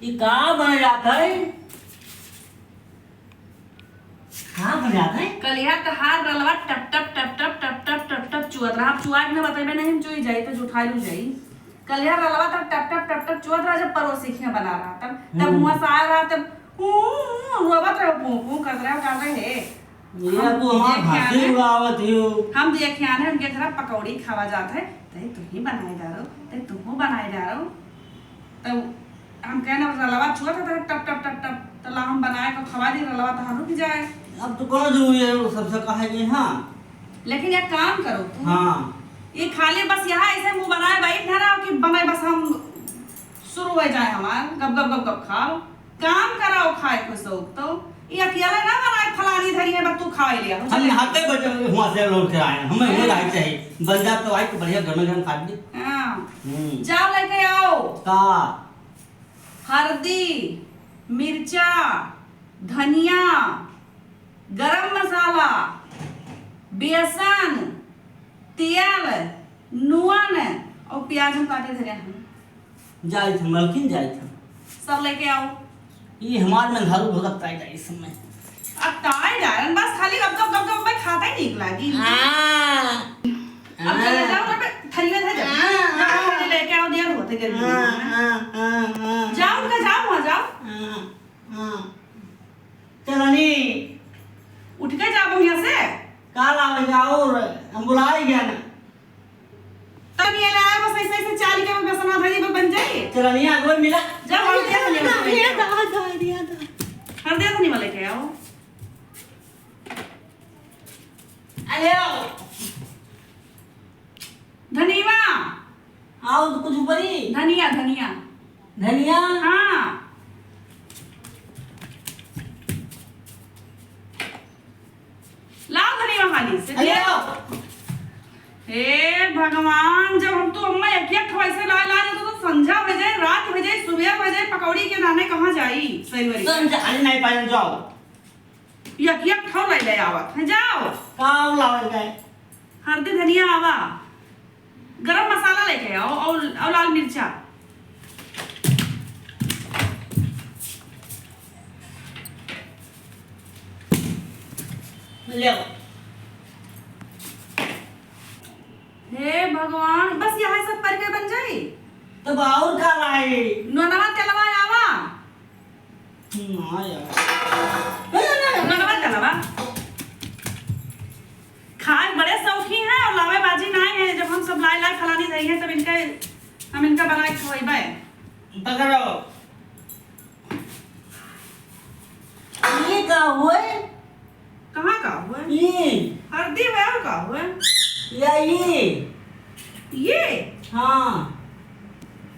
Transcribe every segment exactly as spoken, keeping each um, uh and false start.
ई का बन जात है? का बन जात है? कलिया तहार रलवा टप टप, टप टप, टप टप, टप टप चुअत रहा। अब चुआ के ना बतेबे नहीं, हम चुई जाई तो जुठाई लू जाई। कलिया रलवा तब टप टप, टप टप चुअत रहा, जब परोसी खिया बना रहा तब, तब हम्म। मुँह से आ रहा तब ऊ, ऊ, ऊ, रोवत रहे, पू, पू करत रहे, का रहे। ये हम तू हमार देख हंसी आने, उड़ावत हियो। हम देख आने उनके घर पकौड़ी खावा जात है, तै तू ही बनाए डारो, तै तू ही बनाए डारो। तब हम कहने, अब रलवा चुआ था, टप, टप, टप, टप, तो ला हम बनाए को खवा दी, रलवा तो रुक जाए। अब तो कौन जो ये सबसे कहा ये, हाँ। लेकिन एक काम करो तू। हाँ। ये खाली बस यहाँ ऐसे मुंह बनाए बैठ ना रहो कि बनाए बस हम शुरू हो जाए हमार, गप, गप, गप, गप खाओ। काम कराओ, खाए को शौक तो। ये अकेले ना बनाए, फलानी धरी है, बस तू खाए लिया। हम नहाते बजे हुआ से लौट के आए, हमें वो हाँ। लाइट चाहिए। बन जा तो आई तो बढ़िया गरम गरम खा ली। हाँ। हम्म। जाओ लेके आओ। का? हरदी, मिर्चा, धनिया, गरम मसाला, बेसन, तेल, नून और प्याज हम काटे धरे हैं। जाइत हम, मलकिन जाइत हम। सब लेके आओ। ये हमार मेहरारू भगत ताई जाई इस समय। अब ताई डालन, बस खाली गप गप गप गप में खाता ही नीक लागी। हाँ। अब चले हाँ। जाओ ना, थरिया धर जाओ। हाँ, ना, हाँ। खाली लेके आओ, दिया होते गर्मी हाँ, में। हाँ, हाँ, हाँ। जाओ उनका, जाओ वहाँ जाओ। हाँ, हाँ। चलनी। उठ के जाओ यहाँ से। का लावे जाओ, हम बुलाई गया ना। तब ये लाया बस ऐसे, ऐसे चाल के बेसनवा धरी पे बन जाई। चलनी आगो मिला। जा, हल्दी धनिया लेके आओ। हल्दी धनिया लेके आओ। अरे आओ। धनिया। आओ तो कुछ ऊपरी। धनिया, धनिया। धनिया? हाँ। लाओ धनिया हाली से, अरे दिया। आओ। हे भगवान, जब हम तो अम्मा एक एक ठो ऐसे लाए, लाए तो, तो संझा हो जाए, रात हो जाए, सुबह हो जाए, पकौड़ी के नाने कहाँ जाई सैलरी? संझा, अरे नहीं पायल जाओ। एक एक ठो ले ले आवत है, जाओ। का लावल जाए? हल्दी धनिया आवा। गरम मसाला लेके आओ और, और लाल मिर्चा। ले आओ। हे भगवान, बस यहाँ सब करके बन जाई? तब और का लाई? नोनवा तेलवा आवा। ना यार। नोनवा तेलवा। खाए बड़े शौकीन हैं और लावे बाजी ना है। जब हम सब लाई लाई फलानी रही है, तब इनका, हम इनका बना के खवाइबे। पकड़ो। ये का हुए? कहाँ का हुए? ये। हल्दी हुए और का हुए? या ये। ये? हाँ।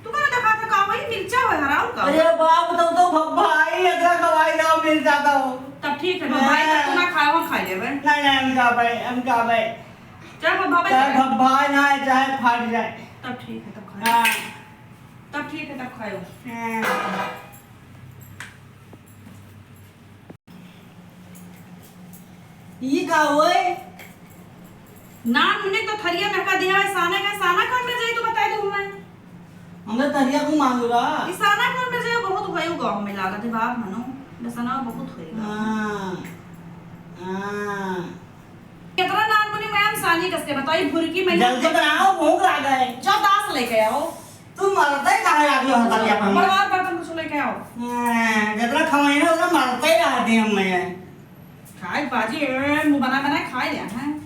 तू का देखा था का हुए? मिर्चा हुए हरा और का हुए? अरे बाप, तो, तो भ-, भाई, अदरक हवाई जाओ, मिर्चा तो। तब ठीक है, तो भाई, तब तू ना खाए, हम खा लेबे। नहीं, नहीं, हम का भाई, हम का भाई। चाहे वो भाई चाहे खाए। भ-, भाई ना आए, चाहे फाट जाए। तब ठीक है, तब खाए। हाँ। तब ठीक है, तब खायो। हाँ। ई का होए? नान मुने तो थरिया में का दिया है, साना का, साना कौन में जाई, तू बताई दो हमें। हमरे थरिया को मांगू रहा। ई साना कौन में जाई, बहुत होए गाँव में लागत है बाप मनो, बेसना बहुत होए गाँव में। हाँ। हाँ। कितना नान मुने मैं हम सानी कस के बताई, भुरकी में जल्दी बनाओ, भूख लगा है। जाओ दास लेके आओ। तू मरते काहे आदमी हो तब यहाँ पर? बर्तन कुछ लेके आओ। हाँ, जितना खवाई ना, उतना मरते ही रहते हम मैं। खाए बाजी, ए, मुँह बना बना खाए जा, हैं?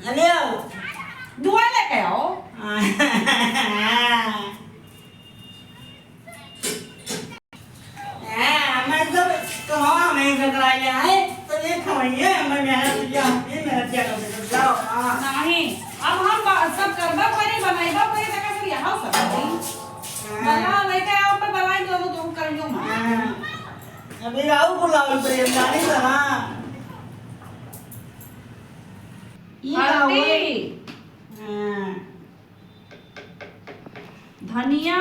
अरे आओ। दुआ लेके आओ। हाँ। हाँ, मैं तो कमावा नहीं कर रहा है, तो ये खवाइए, मैं मेहनत किया, ये मेहनत किया कर सकते, जाओ, हाँ। नहीं, अब हम बा-, सब करबा करी, बनाइबा करी, तो कैसे यहाँ सब करी? हाँ। बना लेके आओ, मैं बनाई दोनों, तुम कर लो, माँ। हाँ। अभी राहु को लाओ, प्रेम जानी था, हाँ। ये हल्दी। हाँ। धनिया,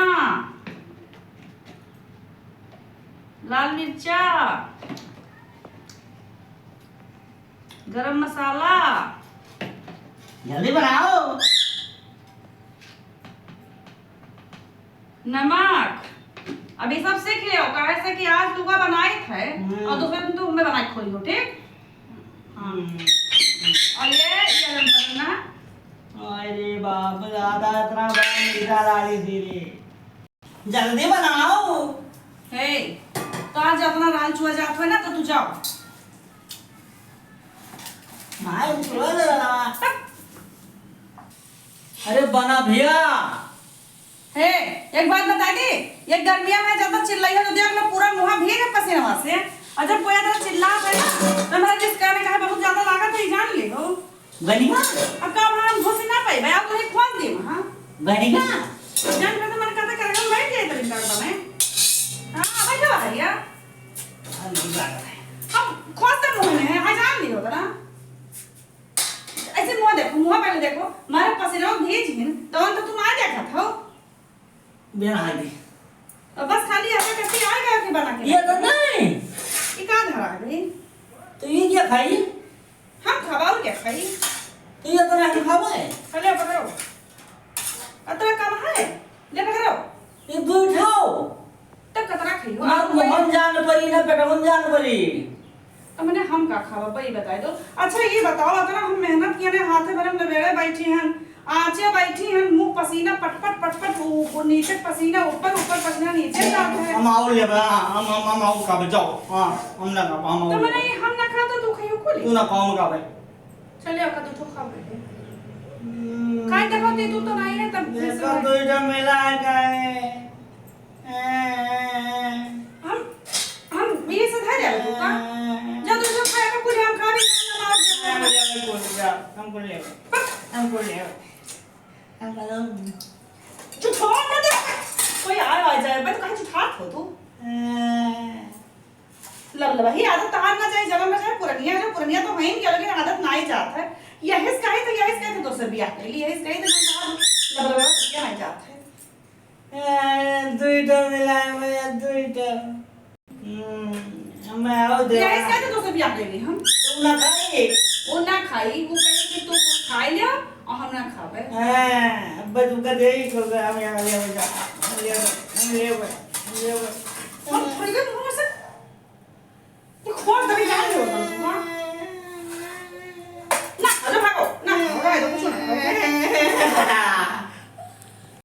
लाल मिर्चा, गरम मसाला, जल्दी बनाओ। नमक, अब ये सब सीख लियो, काहे से कि आज तू का बनाई थे हम्म। और दूसरे दिन तू हमें बनाई खोई हो, ठीक? हाँ। हम्म। और ये, ये अलग करना। अरे बाप, दादा, इतना बड़ा मीठा लाली थी रे। जल्दी बनाओ। हे, तो आज अपना राल चुआ जात है ना, तो तू जाओ। भाई, चुआ दे रहा। अरे बना भैया। हे, एक बात बता दी, ये गर्मिया में ज्यादा चिल्लाई हो तो देख लो, पूरा मुंह भीग है पसीनवा से। और जब कोई ज्यादा चिल्ला है ना, तो हमारा जिस कहने का है बहुत ज्यादा लागत है, जान ले हो। गनिया? अब का हम घुस ना पाई, भाई, आप उन्हें खोज दे, हाँ। गनिया? जान पे तो मन करता कर हम बैठ जाए तो बिंदास में। हाँ, बैठो भैया। हम नहीं बात है। हम खोज दे मुंह में है, हाँ, जान ले हो ना। ऐसे मुंह देखो, मुंह पहले देखो, मारे पसीना भीज हिन, तो अंत तुम आ देखत हो। बिना हाली। अब बस खाली ऐसा करके आ गया कि बना के ये तो रखा। नहीं। ये का धरा है भाई? तो ये क्या खाई? हम खाबा और क्या खाई? तो ये तो नहीं खाबा है। चले पकड़ो। अतरा कम है? ले पकड़ो। ये दो उठाओ। तब कतरा खाई हो? ना आप मोहन जान परी, ना पेटवन जान परी। तो मने हम का खावा, बई बताई दो। अच्छा, ये बताओ, अतना हम मेहनत किए ने, हाथे भरे में लबेड़े बैठी हन, आँचे बैठी हन, मुँह पसीना पटपट, पटपट, ऊ, ऊ नीचे पसीना ऊपर, ऊपर पसीना नीचे जात है। हम आउर लेबे, हम, हम, हम आउर खाबे, जाओ। हाँ, हम ना खाबे, हम आउर तो मने लेबे। ये हम ना खा तो तू खाइयो को ले। तू ना खाओ, हम खाबे। चलिए, आपका दो ठो खा बैठे। हम्म। खाए तक होती तू तो नहीं है, तब देखो, दो इधर मिला है, खाए। हम, हम ये से धर जावे तू का? जा तू सब खाए का कुछ हम खा भी ना, ना, ना, ना। हमको ले आओ, हमको ले आओ। हमको ले आओ। हमको ले आओ। चुप हो, ना दे। कोई आए, आ जाए, मैं तो कहाँ चुठात हो तू? लब, लब, ही आदत तहार ना चाहे, जन्म में चाहे पुरनिया, जो पुरनिया तो होइन के, लेकिन आदत ना ही जात है। यहिस कही तो, यहिस कही तो दोसर बियाह कर ली, यहिस कही तो जब तहार लब, लब, लब, ना जात है। ए, दुई ठो मिलाए भैया, दुई ठो। हम्म, मैं आओ दे। यही से तो तोसे बियाह कइली हम। तू ना खाई। वो ना खाई, वो कहे कि तू कुछ खाई ले और हम ना खाबे। हाँ, अब तू का दे ही छोड़ दे, हम यहाँ ले जा, हम ले, हम ले, हम ले। हम खइबे, हम